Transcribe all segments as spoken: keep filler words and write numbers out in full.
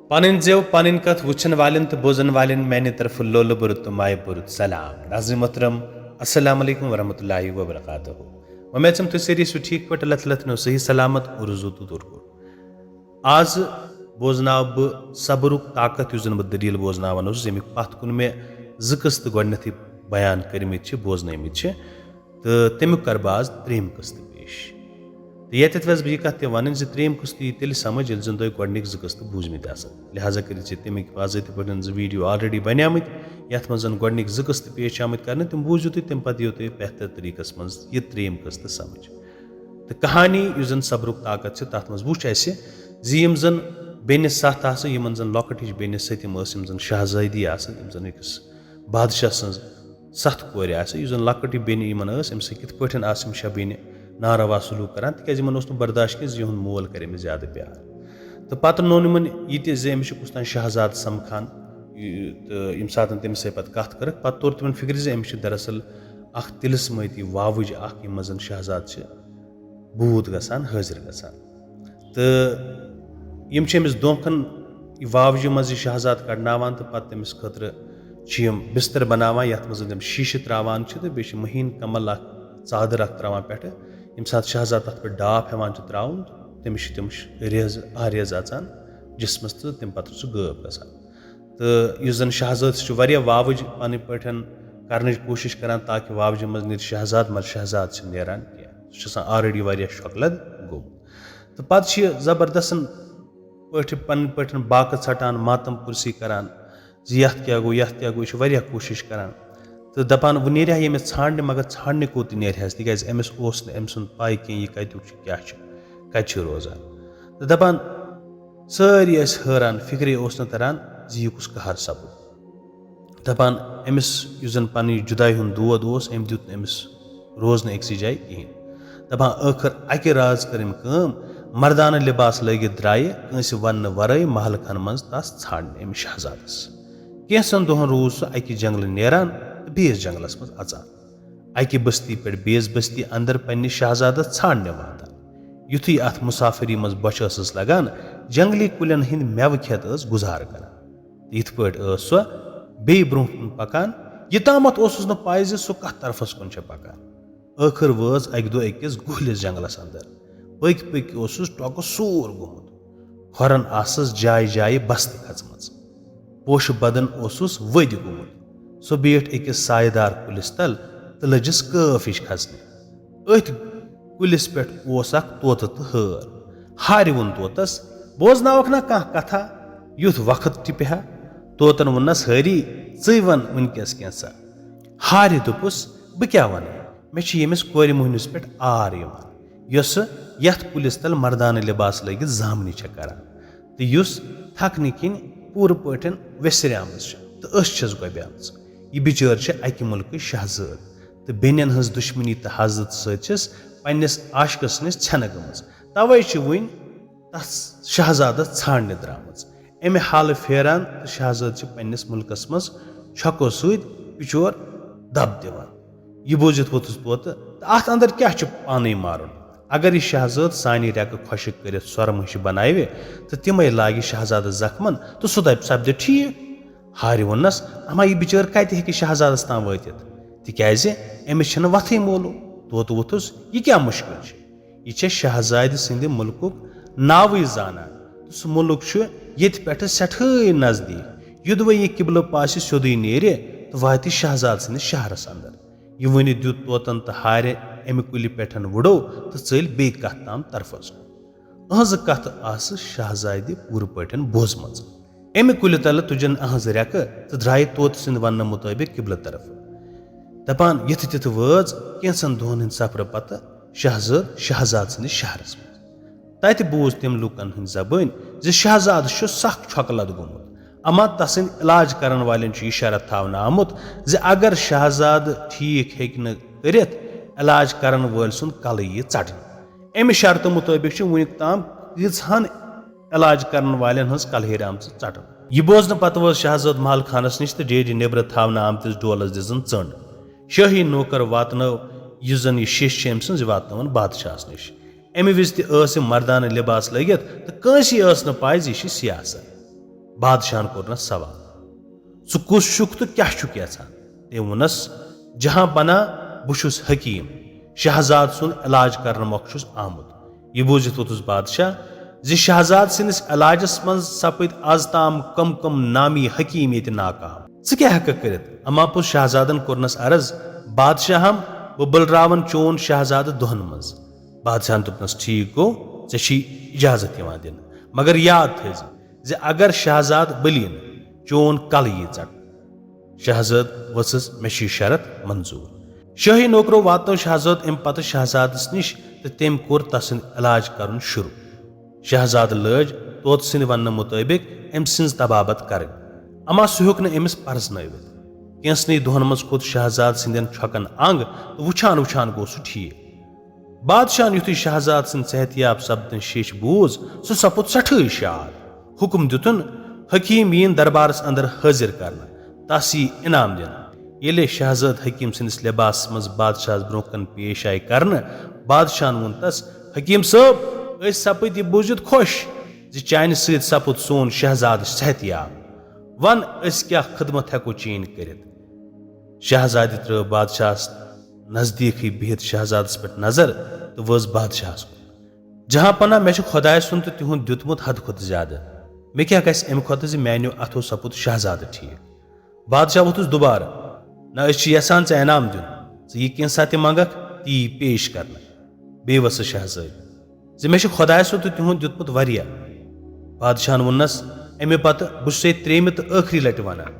پنٕنۍ زٮ۪و، پنٕنۍ کتھ وٕچھن والٮ۪ن تہٕ بوزن والٮ۪ن میانہِ طرفہٕ لولہٕ بوٚرُت تہٕ مایہِ بوٚرُت سلام۔ ناظرین محترم، السلام علیکم ورحمۃ اللہ وبرکاتہ۔ وۄمید چھم تُہۍ سٲری ٲسِو ٹھیٖک پٲٹھۍ، لتھ لتھ نو صحیح سلامت، اُرزو تہٕ دوٚر کوٚر۔ آز بوزناو بہٕ صبرُک طاقت، یُس زن بہٕ دٔلیٖل بوزناوان اوسُس، ییٚمیُک پتھ کُن مےٚ زٕ قٕسطہٕ گۄڈٕنیتھٕے بیان کٔرمٕتۍ چھِ، بوزنٲومٕتۍ چھِ۔ تہٕ تَمیُک کَرٕ بہٕ آز ترٛیٚیِم قٕسطہٕ پیش۔ تہٕ ییٚتٮ۪تھ وٮ۪ژھ بہٕ یہِ کَتھ تہِ وَنٕنۍ زِ ترٛیٚیِم قٕسطہٕ یی تیٚلہِ سَمٕجھ، ییٚلہِ زَن تۄہہِ گۄڈٕنِکۍ زٕ قٕسطہٕ بوٗزمٕتۍ آسَن۔ لہذا کٔرِو زِ تَمِکۍ باضٲبطہٕ پٲٹھۍ زٕ ویٖڈیو already بَنیمٕتۍ، یَتھ منٛز زَن گۄڈٕنِکۍ زٕ قٕسطہٕ پیش چھِ آمٕتۍ کَرنہٕ، تِم بوٗزِو تُہۍ، تَمہِ پَتہٕ یِیو تۄہہِ بہتر طریٖقَس منٛز یہِ ترٛیٚیِم قٕسطہٕ سَمٕجھ۔ تہٕ کہانی یُس زَن صبرُک طاقت چھِ، تَتھ منٛز وُچھ اَسہِ زِ یِم زَن بیٚنہِ سَتھ آسہٕ، یِمَن زَن لۄکٕٹ ہِش بیٚنہِ سٔتِم ٲس، یِم زَن شاہزٲدی آسہٕ، یِم زَن أکِس بادشاہ سٕنٛز ستھ کورِ آسہٕ، یُس زن لۄکٕٹ یہِ بیٚنہِ یِمن ٲس، أمِس سۭتۍ کِتھ پٲٹھۍ آسہٕ یِم شےٚ بیٚنہِ ناروا سلوٗک کران، تِکیازِ یِمن اوس نہٕ برداش کینٛہہ زِ یِہُنٛد مول کرِ أمِس زیادٕ پیار۔ تہٕ پتہٕ نوٚن یِمن یہِ تہِ زِ أمِس چھُ کُس تام شہزادٕ سمکھان، یہِ، تہٕ ییٚمہِ ساتہٕ تٔمِس سۭتۍ پتہٕ کتھ کٔرٕکھ، پتہٕ توٚر تِمن فِکرِ زِ أمِس چھِ دراصل اکھ طلسمٲتی واوٕج اکھ، یِم منٛز زن شہزادٕ چھِ بھوٗت گژھان، حٲضِر گژھان۔ تہٕ یِم چھِ أمِس دھونٛکھن یہِ واوجہِ منٛز یہِ شہزادٕ کڑناوان تہٕ پتہٕ تٔمِس خٲطرٕ چھِ یِم بستر بناوان، یتھ منٛز تِم شیٖشہٕ تراوان چھِ تہٕ بیٚیہِ چھِ مٔہیٖن کمل اکھ ژادر اکھ تراوان پٮ۪ٹھٕ۔ ییٚمہِ ساتہٕ شہزادٕ تتھ پٮ۪ٹھ ڈاپھ ہٮ۪وان چھُ تراوُن، تٔمِس چھِ تِم ش-، ریزٕ، آ، ریزٕ اژان جسمس تہٕ تمہِ پتہٕ چھُ سُہ غٲب گژھان۔ تہٕ یُس زن شہزادٕ چھُ واریاہ واوٕج پنٕنۍ پٲٹھۍ کرنٕچ کوٗشش کران تاکہِ واوجہِ منٛز نیرِ شہزادٕ، مگر شہزادٕ چھُنہٕ نیران کینٛہہ، سُہ چھُ آسان already واریاہ شۄکلد گوٚمُت۔ تہٕ پتہٕ چھِ یہِ زبردستن پٲٹھۍ پنٕنۍ پٲٹھۍ باکہٕ ژھٹان، ماتم پُرسی کران زِ یتھ کیٛاہ گوٚو، یتھ کیٛاہ گوٚو، یہِ چھُ واریاہ کوٗشش کران۔ تہٕ دپان، وۄنۍ نیرِ ہا ییٚمِس ژھانڈنہِ، مگر ژھانڈنہِ کوٚت تہِ نیرِ ہس، تِکیازِ أمِس اوس نہٕ أمۍ سُنٛد پاے کینٛہہ، یہِ کتیُک چھُ، کیٛاہ چھُ، کتہِ چھُ روزان۔ تہٕ دپان، سٲری ٲسۍ حٲران، فِکرے اوس نہٕ تران زِ یہِ کُس قہر سپُد۔ دپان، أمِس یُس زن پننہِ جدایہِ ہُنٛد دود اوس، أمۍ دیُت نہٕ أمِس روزنہٕ أکسٕے جایہِ کِہیٖنۍ۔ دپان، ٲخٕر اکہِ رٲژ کٔر أمۍ کٲم، مردانہٕ لباس لٲگِتھ درٛایہِ کٲنٛسہِ وننہٕ ورٲے محلہٕ خانہٕ منٛز تس ژھانڈنہِ، أمِس شہزادس۔ کینٛژن دۄہن روٗز سُہ اکہِ جنگلہٕ نیران تہٕ بیٚیِس جنگلس منٛز اژان۔ اکہِ بستی پٮ۪ٹھ بیٚیِس بستی اندر پننِس شہزادس ژھانڈنہِ واتان۔ یُتھُے اتھ مسافری منٛز بۄچھِ ٲسٕس لگان، جنگلی کُلٮ۪ن ہٕنٛدۍ مٮ۪وٕ کھٮ۪تھ ٲس گُزارٕ کران۔ تہٕ یِتھ پٲٹھۍ ٲس سۄ بیٚیہِ برٛونٛہہ کُن پکان، یہِ تامتھ اوسُس نہٕ پَے زِ سُہ کتھ طرفس کُن چھےٚ پکان۔ ٲخٕر وٲژ اکہِ دۄہ أکِس گُہلِس جنگلس اندر۔ پٔکۍ پٔکۍ اوسُس ٹۄکہٕ سوٗر گوٚمُت۔ کھۄرن آسس جایہِ جایہِ بستہٕ کھژمٕژ۔ پوشہٕ بدن اوسُس ؤدۍ گوٚمُت۔ سُہ بیٖٹھ أکِس سایہِ دار کُلِس تل تہٕ لٔجِس کٲف ہِش کھسنہِ۔ أتھۍ کُلِس پٮ۪ٹھ اوس اکھ طوطہٕ تہٕ ہٲر۔ ہارِ ووٚن طوطس، "بوزناوکھ نا کانٛہہ کتھا؟" یُتھ وقت ٹِپہِ ہا۔ طوطن ووٚننس، "ہٲری، ژٕے ون وُنکیٚس کینٛژھا۔" ہارِ دوٚپُس، "بہٕ کیٛاہ ونہٕ؟ مےٚ چھِ ییٚمِس کورِ مۄہنِوِس پٮ۪ٹھ عار یِوان، یۄسہٕ یتھ کُلِس تل مردانہٕ لباس لٲگِتھ زامنہِ چھےٚ کران، تہٕ یُس تھکنہٕ کِنۍ پوٗرٕ پٲٹھۍ ویسریمٕژ چھِ تہٕ أچھ چھَس گۄبیمژٕ۔ یہِ بِچٲر چھِ اکہِ مُلکٕچ شہزٲد، تہٕ بیٚنٮ۪ن ہٕنٛز دُشمنی تہٕ حسدٕ سۭتۍ چھَس پننِس عاشقس نِش ژھٮ۪نہٕ گٔمٕژ۔ توے چھِ وُنہِ تس شہزادس ژھانڈنہِ درامٕژ۔" امہِ حالہٕ پھیران تہٕ شہزٲد چھِ پننِس مُلکس منٛز چھۄکو سۭتۍ بِچور دب دِوان۔ یہِ بوٗزِتھ ووٚتھُس طوطہٕ، "تہٕ اتھ اندر کیٛاہ چھُ پانے مارُن؟ اگر یہِ شہزٲد سانہِ ریٚکہٕ خۄشٕک کٔرِتھ سۄرٕ مٔشہِ بناوِ تہٕ تِمے لاگہِ شہزادس زخمن تہٕ سُہ دپہِ سپدِ ٹھیٖک۔" ہارِ ووٚننس، "اما یہِ بِچٲر کتہِ ہیٚکہِ شہزادس تام وٲتِتھ؟ تِکیازِ أمِس چھنہٕ وتھٕے مولوٗم۔" طوطہٕ ووٚتھُس، "یہِ کیٛاہ مُشکل چھُ؟ یہِ چھےٚ شہزادِ سٕنٛدِ مُلکُک ناوٕے زانان، تہٕ سُہ مُلک چھُ ییٚتہِ پٮ۪ٹھٕ سٮ۪ٹھٕے نزدیٖک۔ یوٚدوَے یہِ قبلہٕ پاسہِ سیوٚدُے نیرِ تہٕ واتہِ شہزادٕ سٕنٛدِس شہرس اندر۔" یہِ ؤنِتھ دیُت طوطن تہٕ ہارِ امہِ کُلہِ پٮ۪ٹھ وُڈو تہٕ ژٔلۍ بیٚیہِ کتھ تام طرفس کُن۔ أہنٛزٕ کتھٕ آسہٕ شہزادِ پوٗرٕ پٲٹھۍ بوزمژٕ۔ امہِ کُلہِ تلہٕ تُجن أہنٛزٕ ریٚکہٕ تہٕ درٛایہِ طوطہٕ سٕنٛدِ وننہٕ مُطٲبق قبلہٕ طرفہٕ۔ دپان، یِتھٕ تِتھٕ وٲژ کینٛژن دۄہن ہٕنٛدِ سفرٕ پتہٕ شہزٲد شہزاد سٕنٛدِس شہرس منٛز۔ تتہِ بوٗز تٔمۍ لوٗکن ہٕنٛدِ زبٲنۍ زِ شہزادس چھُ سخ چھۄکہٕ لد گوٚمُت، اما تسٕنٛدِ علاج کرن والٮ۪ن چھُ یہِ شرط تھاونہٕ آمُت زِ اگر شہزادٕ ٹھیٖک ہیٚکہِ نہٕ کٔرِتھ، علاج کرن وٲلۍ سُنٛد کلہٕ یِیہِ ژٹنہٕ۔ امہِ شرطہٕ مُطٲبق چھِ وُنیُک تام کۭژہن علاج کرن والٮ۪ن ہٕنٛز کلہٕ ہیٚرِ آمژٕ ژٹنہٕ۔ یہِ بوزنہٕ پتہٕ وٲژ شہزٲد محل خانس نِش تہٕ ڈیڈِ نیبرٕ تھاونہٕ آمتِس ڈولس دِژٕن ژٔنٛڈ۔ شٲہی نوکر واتنٲو، یُس زن یہِ شیٚش چھِ أمۍ سٕنٛز، یہِ واتنٲوٕن بادشاہس نِش۔ امہِ وِزِ تہِ ٲس یہِ مردانہٕ لباس لٲگِتھ تہٕ کٲنٛسی ٲس نہٕ پاے زِ یہِ چھِ سیاست۔ بادشاہن کوٚرنس سوال، "ژٕ کُس چھُکھ تہٕ کیٛاہ چھُکھ یژھان؟" تٔمۍ ووٚننس، "جہاں پناہ، بہٕ چھُس حکیم، شہزاد سُنٛد علاج کرنہٕ مۄکھ چھُس آمُت۔" یہِ بوٗزِتھ ووٚتھُس بادشاہ زِ شہزاد سٕنٛدِس علاجس منٛز سپٕدۍ از تام کم کم نامی حکیم ییٚتہِ ناکام۔ "ژٕ کیٛاہ ہٮ۪ککھ کٔرِتھ؟" اما پوٚز شہزادن کوٚرنس عرض، "بادشاہم، بہٕ بلراون چون شہزادٕ دۄہن منٛز۔" بادشاہن دوٚپنس، "ٹھیٖک گوٚو، ژےٚ چھی اجازت یِوان دِنہٕ، مگر یاد تھٲیزِ زِ اگر شہزاد بٔلِن، چون کلہٕ یی ژٹنہٕ۔" شہزاد ؤژھس، "مےٚ چھُ یہِ شرط منظور۔" شٲہی نوکرو واتنٲو شہزاد امہِ پتہٕ شہزادس نِش تہٕ تٔمۍ کوٚر تسُنٛد علاج کرُن شروع۔ شہزادٕ لٲج طوطہٕ سٕنٛدِ وننہٕ مُطٲبِق أمۍ سٕنٛز طبابت کرٕنۍ، اما سُہ ہیوٚک نہٕ أمِس پرزنٲوِتھ۔ کینٛژنٕے دۄہن منٛز کھوٚت شہزاد سٕنٛدٮ۪ن چھۄکن انگ تہٕ وُچھان وُچھان گوٚو سُہ ٹھیٖک۔ بادشاہن یُتھُے شہزاد سٕنٛدِ صحت یاب سپدنٕچ شیٚچھ بوٗز، سُہ سپُد سٮ۪ٹھٕے شاد۔ حُکم دِتُن، حکیم یِیِن دربارس اندر حٲضِر کرنہٕ، تس یی انعام دِنہٕ۔ ییٚلہِ شہزاد حکیم سٕنٛدِس لباسس منٛز بادشاہس برونٛہہ کنہِ پیش آیہِ کرنہٕ، بادشاہن ووٚن تس، "حکیم صٲب، أسۍ سپٕدۍ یہِ بوٗزِتھ خۄش زِ چانہِ سۭتۍ سپُد سون شہزادٕ صحت یاب۔ ون، أسۍ کیٛاہ خدمت ہٮ۪کو چٲنۍ کٔرِتھ؟" شہزادِ ترٲو بادشاہس نزدیٖکھٕے بِہِتھ شہزادس پٮ۪ٹھ نظر تہٕ وٲژ بادشاہس کُن، "جہاں پناہ، مےٚ چھُ خۄداے سُنٛد تہٕ تِہُنٛد دیُتمُت حدٕ کھۄتہٕ زیادٕ۔ مےٚ کیٛاہ گژھِ اَمہِ کھۄتہٕ زِ میٛانیو اَتھو سپُد شہزادٕ ٹھیٖک؟" بادشاہ ووٚتھُس دُبارٕ، "نہ، أسۍ چھِ یژھان ژےٚ انعام دیُن۔ ژٕ یہِ کینٛژھا تہِ منٛگکھ، تی یی پیش کرنہٕ۔" بیٚیہِ ؤژھٕس شہزٲدۍ زِ، "مےٚ چھُ خۄداے سُنٛد تہٕ تِہُنٛد دیُتمُت واریاہ۔" بادشاہن ووٚننس، "اَمہِ پتہٕ بہٕ چھُسے ترٛیٚیِمہِ تہٕ ٲخری لٹہِ ونان،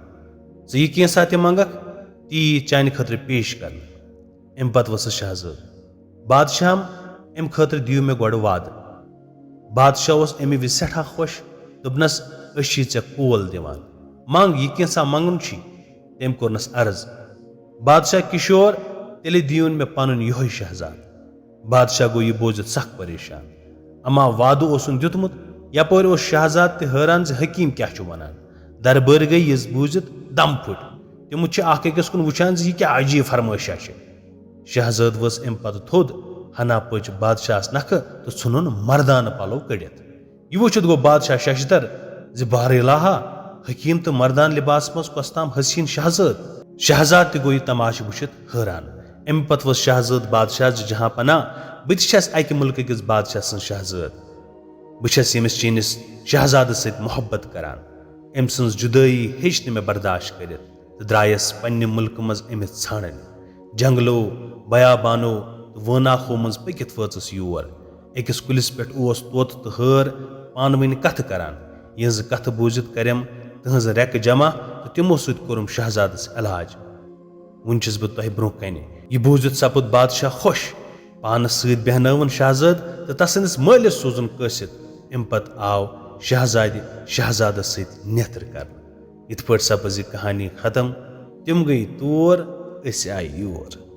ژٕ یہِ کینٛژھا تہِ منٛگکھ، تی یی چانہِ خٲطرٕ پیش کرنہٕ۔" اَمہِ پتہٕ ؤژھٕس شہزٲدۍ، "بادشاہم، اَمہِ خٲطرٕ دِیِو مےٚ گۄڈٕ وعدٕ۔" بادشاہ اوس اَمہِ وِزِ سٮ۪ٹھاہ خۄش، دوٚپنس، "أسۍ چھِ ژےٚ کول دِوان، منٛگ، یہِ کینٛژھا منٛگُن چھُے؟" تٔمۍ کوٚرنس عرض، "بادشاہ کشور، تیٚلہِ دِیُن مےٚ پنُن یِہوٚے شہزادٕ۔" بادشاہ گوٚو یہِ بوٗزِتھ سخ پریشان۔ اما وعدٕ اوسُن دیُتمُت، یپٲرۍ اوس شہزادٕ تہِ حٲران زِ حکیم کیٛاہ چھُ ونان۔ دربٲرۍ گٔیہِ یہِ بوٗزِتھ دم پھٔٹۍ۔ تِم چھِ اکھ أکِس کُن وٕچھان زِ یہِ کیٛاہ عجیٖب فرمٲیشہ چھِ۔ شہزٲدۍ ؤژھ اَمہِ پتہٕ تھوٚد، ہنا پٔچ بادشاہس نکھٕ تہٕ ژھُنُن مردانہٕ پلو کٔڑِتھ۔ یہِ وٕچھِتھ گوٚو بادشاہ ششدر زِ، "بار الہا، حکیم تہٕ مردان لباس منٛز کۄس تام حسین شہزٲد۔" شہزاد تہِ گوٚو یہِ تماشہٕ وٕچھِتھ حٲران۔ اَمہِ پتہٕ ووٚن شہزٲد بادشاہ زِ، "جہاں پناہ، بہٕ تہِ چھَس اَکہِ مُلکہٕ کِس بادشاہ سٕنٛز شہزٲد۔ بہٕ چھَس ییٚمِس چٲنِس شہزادس سۭتۍ محبت کران۔ أمۍ سٕنٛز جُدٲیی ہیٚچ نہٕ مےٚ برداشت کٔرِتھ تہٕ درٛایَس پننہِ مُلکہٕ منٛز أمِس ژھانٛڈنہِ۔ جنگلو، بیابانو تہٕ وٲناخو منٛز پٔکِتھ وٲژٕس یور۔ أکِس کُلِس پٮ۪ٹھ اوس طوطہٕ تہٕ ہٲر پانہٕ ؤنۍ کتھٕ کران۔ یِہنٛزٕ کتھٕ بوٗزِتھ کٔرِم تِہنٛز ریٚکہٕ جمع تہٕ تِمو سۭتۍ کوٚرُم شہزادس علاج۔ وُنہِ چھُس بہٕ تۄہہِ برونٛہہ کنہِ۔" یہِ بوٗزِتھ سپُد بادشاہ خۄش۔ پانس سۭتۍ بیہنٲوٕن شہزٲد تہٕ تسٕنٛدِس مٲلِس سوٗزُن قٲصد۔ امہِ پتہٕ آو شہزادِ شہزادس سۭتۍ نیتر کرنہٕ۔ یِتھ پٲٹھۍ سپٕز یہِ کہانی ختم۔ تِم گٔیہِ تور، أسۍ آیہِ یور۔